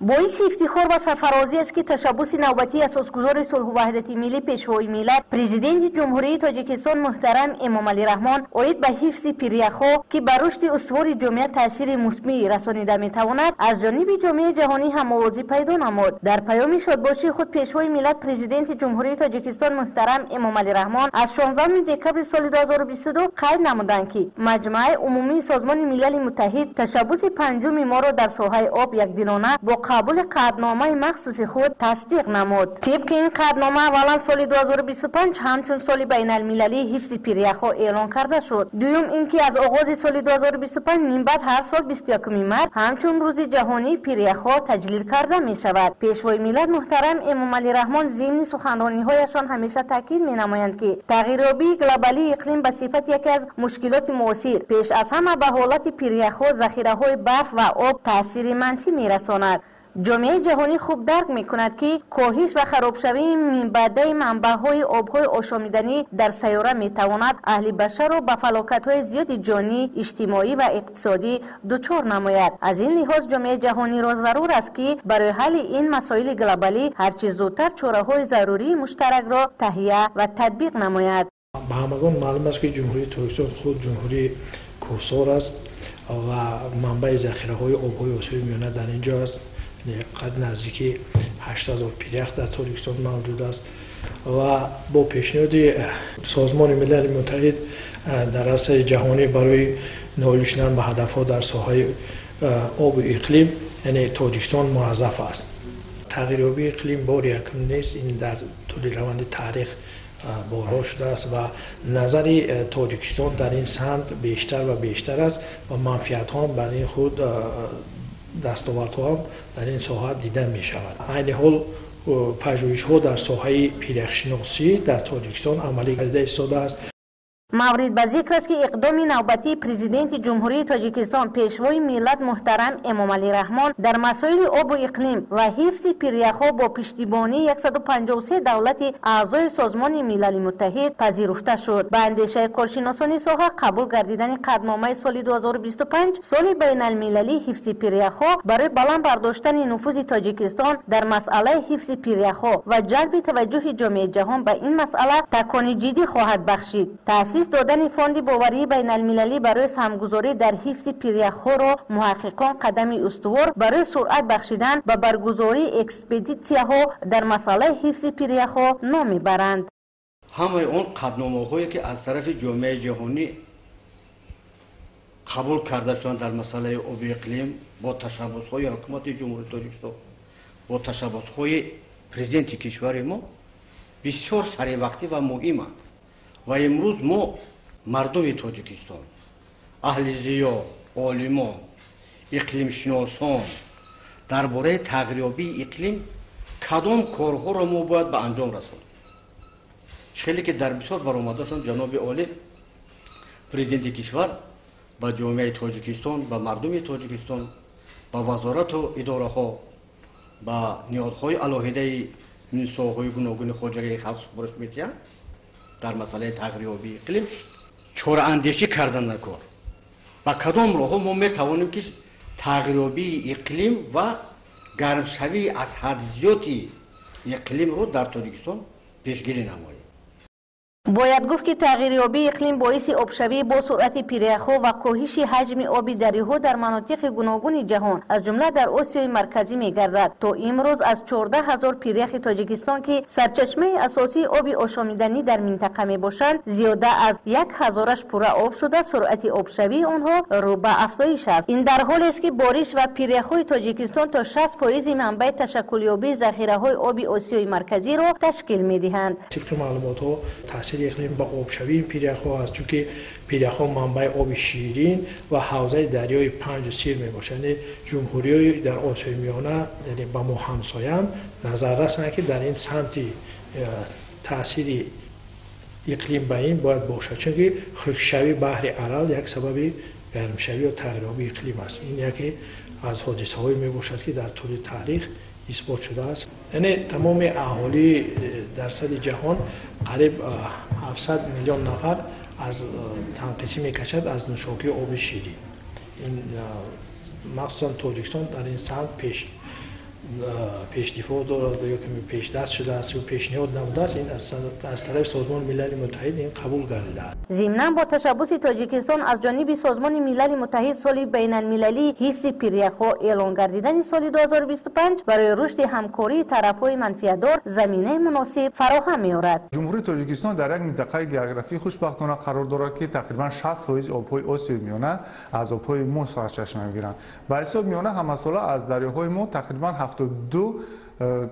Боиси ифтихор ва сарфарозӣ аст, ки ташаббуси навбатии асосгузори сулҳу ваҳдати миллӣ, Пешвои миллат, Президенти Ҷумҳурии Тоҷикистон муҳтарам Эмомалӣ Раҳмон оид ба ҳифзи пиряхҳо, ки ба рушди устувори ҷомеа таъсири мусбӣ расонида метавонад, аз ҷониби ҷомеаи ҷаҳонӣ ҳамовозӣ пайдо намуд. Дар паёми шодбошии худ Пешвои миллат, Президенти Ҷумҳурии Тоҷикистон муҳтарам Эмомалӣ Раҳмон аз 16 декабри соли 2022 қайд намуданд, ки Маҷмааи Умумии Созмони Милали Муттаҳид ташаббуси панҷуми моро дар соҳаи об якдилона бо қабули қатъномаи махсуси худ тасдиқ намуд. Тибқи ин қатънома, аввалан, соли 2025 ҳамчун соли байналмилалии ҳифзи пиряхҳо эълон карда шуд. Дуюм ин ки аз оғози соли 2025 минбаъд ҳар сол 21 март ҳамчун Рӯзи ҷаҳонии пиряхҳо таҷлил карда мешавад. Пешвои миллат муҳтарам Эмомалӣ Раҳмон зимни суханрониҳояшон ҳамеша таъкид менамоянд, ки тағйирёбии глобалии иқлим ба сифати яке аз мушкилоти муосир пеш аз ҳама ба ҳолати пиряхҳо, захираҳои барф ва об таъсири манфӣ мерасонад. Ҷомеаи ҷаҳонӣ хуб дарк мекунад, ки коҳиш ва харобшавии минбаъдаи манбаъҳои обҳои ошомиданӣ дар сайёра метавонад аҳли башарро ба фалокатҳои зиёди ҷонӣ, иҷтимоӣ ва иқтисодӣ дучор намояд. Аз ин лиҳоз ҷомеаи ҷаҳониро зарур аст, ки барои ҳалли ин масоили глобалӣ ҳарчи зудтар чораҳои зарурии муштаракро таҳия ва татбиқ намояд. Ба ҳамагон маълум аст, ки Ҷумҳурии Тоҷикистон худ ҷумҳурии кӯҳсор аст ва манбаи захираҳои обҳои Осиёи Миёна дар ин ҷо аст. Қад наздики 8000 пирях дар Тоҷикистон мавҷуд аст ва бо пешниҳоди Созмони Милали Муттаҳид дар арсаи ҷаҳонӣ барои ноил шудан ба ҳадафҳо дар соҳаи обу иқлим, яъне Тоҷикистон муаззаф аст. Тағйирёбии иқлим бори якум нест, ин дар тӯли раванди таърих борҳо шудааст ва назари Тоҷикистон дар ин самт бештар ва бештар аст ва манфиатҳо бар ин худ дастовардҳо ҳам дар ин соҳа дида мешавад. Айни ҳол пажӯҳишҳо дар соҳаи пиряхшиносӣ дар Тоҷикистон амалӣ гардида истодааст. Маврид ба зикр аст, ки иқдоми навбатии Президенти Ҷумҳурии Тоҷикистон, Пешвои миллат муҳтарам Эмомалӣ Раҳмон дар масоили обу иқлим ва ҳифзи пиряхҳо бо пуштибонии 153 давлати аъзои Созмони Милали Муттаҳид пазируфта шуд. Ба андешаи коршиносони соҳа, қабул гардидани қатъномаи соли 2025 соли байналмилалии ҳифзи пиряхҳо барои баланд бардоштани нуфузи Тоҷикистон дар масъалаи ҳифзи пиряхҳо ва ҷалби таваҷҷӯҳи ҷомеаи ҷаҳон ба ин масъала такони ҷиддӣ хоҳад бахшид. Таъсис додани фонди боварии байналмилалӣ барои саҳмгузорӣ дар ҳифзи пиряхҳоро муҳаққиқон қадами устувор барои суръат бахшидан ба баргузории экспедитсияҳо дар масъалаи ҳифзи пиряхҳо ном мебаранд. Ҳамаи он қатъномаҳое, ки аз тарафи ҷомеаи ҷаҳонӣ қабул карда шуданд дар масъалаи оби иқлим бо ташаббусҳои ҳукумати Ҷумҳурии Тоҷикистон, бо ташаббусҳои президенти кишвари мо, бисёр саривақтӣ ва муҳиманд. Ва имрӯз мо, мардуми Тоҷикистон, аҳли зиё, олимон, иқлимшиносон дар бораи тағйирёбии иқлим кадом корҳоро мо бояд ба анҷом расонем, хеле ки дар бисёр баромадашон ҷаноби олӣ президенти кишвар ба ҷомеаи Тоҷикистон, ба мардуми Тоҷикистон, ба вазорату идораҳо, ба ниҳодҳои алоҳидаи соҳаҳои гуногуни хоҷагии халқ супориш медиҳанд, дар масъалаи тағйирёбии иқлим чораандешӣ кардан кор, ба кадом роҳҳо мо метавонем, ки тағйирёбии иқлим ва гармшавии аз ҳад зиёди иқлимро дар Тоҷикистон пешгирӣ намоем. Бояд гуфт, ки тағйирёбии иқлим боиси обшавӣ бо суръати пиряхҳо ва коҳиши ҳаҷми оби дарёҳо дар манотиқи гуногуни ҷаҳон, аз ҷумла дар Осиёи Марказӣ мегардад. То имрӯз аз 14 000 пиряхи Тоҷикистон, ки сарчашмаи асосии оби ошомиданӣ дар минтақа мебошанд, зиёда аз як ҳазораш пурра об шуда, суръати обшавии онҳо рӯ ба афзоиш аст. Ин дар ҳолест, ки бориш ва пиряхҳои Тоҷикистон то 60 фоизи манбаи ташаккулёбии захираҳои оби Осиёи Марказиро ташкил медиҳанд. Тибқи маълумотҳо, таъсири иқлим ба обшавии пиряхҳо аст, чунки пиряхҳо манбаи оби ширин ва ҳавзаи дарёи Панҷу Сир мебошанд. Яъне ҷумҳуриҳои дар Осиёи Миёна, яъне ба мо ҳамсоянд, назар расанд, ки дар ин самти таъсири иқлим ба ин бояд бошад, чунки хушкшавии баҳри Арал як сабаби гармшавӣ ё тағйирёбии иқлим аст. Ин яке аз ҳодисаҳое мебошад, ки дар тӯли таърих исбот шудааст. Яъне тамоми аҳолии дар сатҳи ҷаҳон, қариб 700 миллион нафар, аз танқисӣ мекашад аз нӯшокии оби ширин. Ин махсусан Тоҷикистон дар ин самт пеш Пешдифоъ дорад ё ки пешдаст шудааст ё пешниҳод намудааст, ин аз тарафи Созмони Милали Муттаҳид ин қабул гардидааст. Зимнан, бо ташаббуси Тоҷикистон аз ҷониби Созмони Милали Муттаҳид соли байналмилалии ҳифзи пиряхҳо эълон гардидани соли 2025 барои рушди ҳамкории тарафҳои манфиатдор заминаи муносиб фароҳам меорад. Ҷумҳурии Тоҷикистон дар як минтақаи географӣ хушбахтона қарор дорад, ки тақрибан 60% обҳои Осиёи Миёна аз обҳои мо сарчашма мегиранд. Ба ҳисоб миёна ҳамасола аз дарёҳои мо тақрибан 72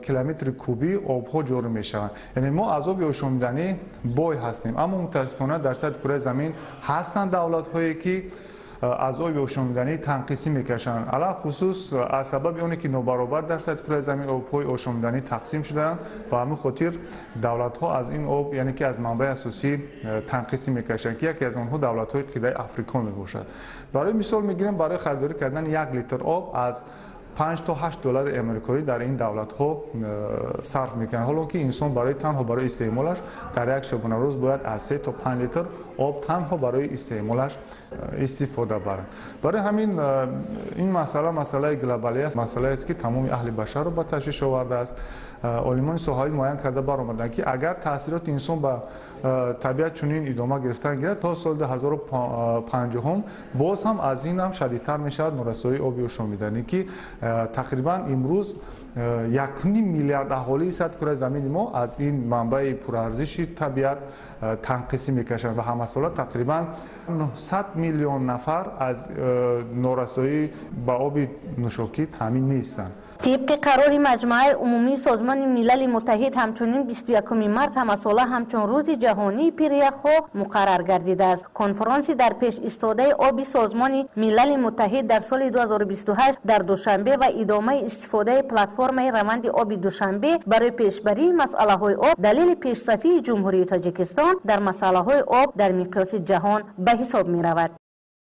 километри кубӣ обҳо ҷорӣ мешаванд. Яъне мо аз оби ошомиданӣ бой ҳастем, аммо мутаассифона дар сатҳи кураи замин ҳастанд давлатҳое, ки аз оби ошомиданӣ танқисӣ мекашанд, алалхусус аз сабаби оне ки нобаробар дар сатҳи кураи замин обҳои ошомиданӣ тақсим шудаанд. Ба ҳамин хотир давлатҳо аз ин об, яъне ки аз манбаи асосӣ, танқисӣ мекашанд, ки яке аз онҳо давлатҳои қитъаи Африқо мебошад. Барои мисол мегирем, барои харидорӣ кардани 1 литр об аз 5 то 8 доллари амрикоӣ дар ин давлатҳо сарф мекунанд, ҳоло ки инсон барои танҳо барои истеъмолаш дар як шабонарӯз бояд аз 3 то 5 литр об танҳо барои истеъмолаш истифода барад. Барои ҳамин ин масъала масъалаи глобалӣ аст, масъалаест, ки тамоми аҳли башарро ба ташвиш овардааст. Олимони соҳавӣ муайян карда баромаданд, ки агар таъсироти инсон ба табиат чунин идома гирифтан гирад, то соли 2050-ум боз ҳам аз ин ҳам шадидтар мешавад норасоии оби ошомиданӣ, ки тақрибан имрӯз 1,5 миллиард аҳолии сатҳи кураи замини мо аз ин манбаи пурарзиши табиат танқисӣ мекашанд ва ҳамасола тақрибан 900 миллион нафар аз норасоӣ ба оби нӯшокӣ таъмин нестанд. Тибқи қарори Маҷмӯаи умумии Созмони Милали Муттаҳид, ҳамчунин 21 март ҳамасола ҳамчун Рӯзи ҷаҳонии пиряхҳо муқаррар гардидааст. Конфронси дар пеш истодаи оби Созмони Милали Муттаҳид дар соли 2028 дар Душанбе ва идомаи истифодаи платформаи раванди оби Душанбе барои пешбарии масъалаҳои об далели пешсафии Ҷумҳурии Тоҷикистон дар масъалаҳои об дар миқёси ҷаҳон ба ҳисоб меравад.